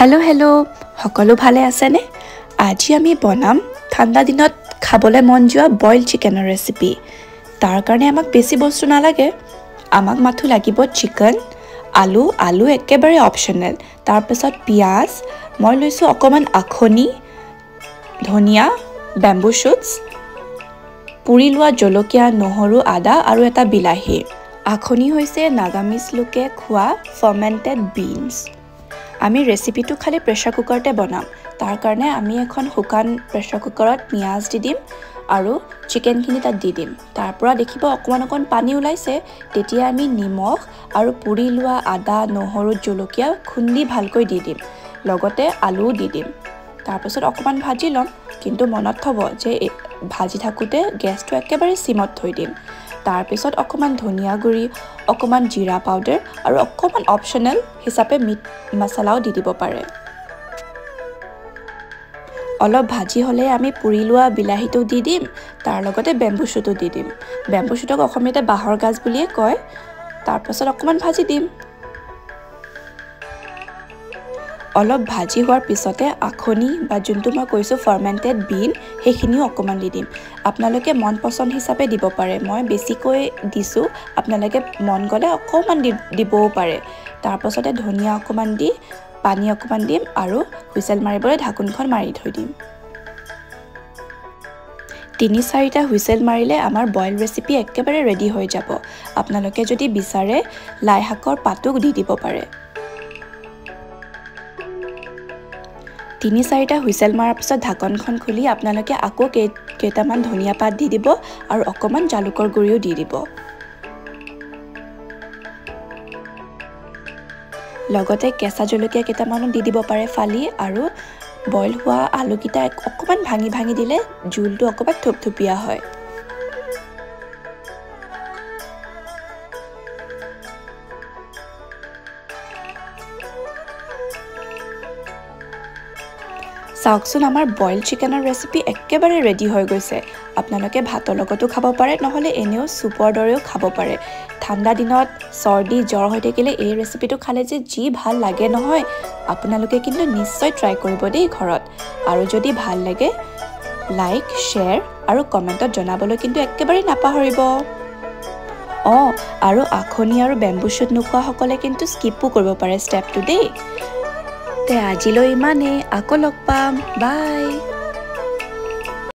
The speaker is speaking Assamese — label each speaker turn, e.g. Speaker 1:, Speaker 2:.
Speaker 1: হেল্ল' হেল্ল' সকলো ভালে আছেনে? আজি আমি বনাম ঠাণ্ডা দিনত খাবলৈ মন যোৱা বইল চিকেনৰ ৰেচিপি। তাৰ কাৰণে আমাক বেছি বস্তু নালাগে, আমাক মাথো লাগিব চিকেন, আলু, আলু একেবাৰে অপশ্যনেল, তাৰপিছত পিঁয়াজ, মই লৈছোঁ অকণমান আখনি, ধনিয়া, বেম্বু শ্বুটছ, পুৰি লোৱা জলকীয়া, নহৰু, আদা আৰু এটা বিলাহী। আখনি হৈছে নাগামিজ লোকে খোৱা ফাৰ্মেণ্টেড বিনছ। আমি ৰেচিপিটো খালি প্ৰেছাৰ কুকাৰতে বনাম। তাৰ কাৰণে আমি এখন শুকান প্ৰেছাৰ কুকাৰত পিঁয়াজ দি দিম আৰু চিকেনখিনি তাত দি দিম। তাৰ পৰা দেখিব অকণমান অকণমান পানী ওলাইছে, তেতিয়া আমি নিমখ আৰু পুৰি লোৱা আদা, নহৰু, জলকীয়া খুন্দি ভালকৈ দি দিম, লগতে আলুও দি দিম। তাৰপাছত অকণমান ভাজি ল'ম, কিন্তু মনত থ'ব যে ভাজি থাকোঁতে গেছটো একেবাৰে চিমত থৈ দিম। তাৰপিছত অকণমান ধনিয়া গুড়ি, অকণমান জিৰা পাউডাৰ আৰু অকণমান অপশ্যনেল হিচাপে মিট মছলাও দি দিব পাৰে। অলপ ভাজি হ'লে আমি পুৰি লোৱা বিলাহীটো দি দিম, তাৰ লগতে বেম্বু শ্বুটো দি দিম। বেম্বু শ্বুটক অসমীয়াতে বাঁহৰ গাজ বুলিয়ে কয়। তাৰপাছত অকণমান ভাজি দিম। অলপ ভাজি হোৱাৰ পিছতে আখনি বা যোনটো মই কৈছোঁ ফাৰ্মেণ্টেড বিন, সেইখিনিও অকণমান দি দিম। আপোনালোকে মন পচন্দ হিচাপে দিব পাৰে, মই বেছিকৈ দিছোঁ, আপোনালোকে মন গ'লে অকণমান দিবও পাৰে। তাৰপাছতে ধনিয়া অকণমান দি পানী অকণমান দিম আৰু হুইচেল মাৰিবলৈ ঢাকোনখন মাৰি থৈ দিম। 3-4টা হুইচেল মাৰিলে আমাৰ বইল ৰেচিপি একেবাৰে ৰেডি হৈ যাব। আপোনালোকে যদি বিচাৰে লাই শাকৰ পাতো দি দিব পাৰে। 3-4টা হুইচেল মৰাৰ পিছত ঢাকনখন খুলি আপোনালোকে আকৌ কেইটামান ধনিয়া পাত দি দিব আৰু অকণমান জালুকৰ গুড়িও দি দিব। লগতে কেঁচা জলকীয়া কেইটামানো দি দিব পাৰে ফালি, আৰু বইল হোৱা আলুকেইটা অকণমান ভাঙি ভাঙি দিলে জোলটো অকণমান থুপথুপীয়া হয়। চাওকচোন আমাৰ বইল চিকেনৰ ৰেচিপি একেবাৰে ৰেডি হৈ গৈছে। আপোনালোকে ভাতৰ লগতো খাব পাৰে, নহ'লে এনেও চুপৰ দৰেও খাব পাৰে। ঠাণ্ডা দিনত চৰ্দি জ্বৰ হৈ থাকিলে এই ৰেচিপিটো খালে যে যি ভাল লাগে নহয়, আপোনালোকে কিন্তু নিশ্চয় ট্ৰাই কৰিব দেই ঘৰত। আৰু যদি ভাল লাগে লাইক, শ্বেয়াৰ আৰু কমেণ্টত জনাবলৈ কিন্তু একেবাৰে নাপাহৰিব। অঁ, আৰু আখনি আৰু বেম্বু শ্বুট নোখোৱাসকলে কিন্তু স্কিপো কৰিব পাৰে ষ্টেপটো দেই। তে আজিলৈ ইমানেই, আকৌ লগ পাম, বাই।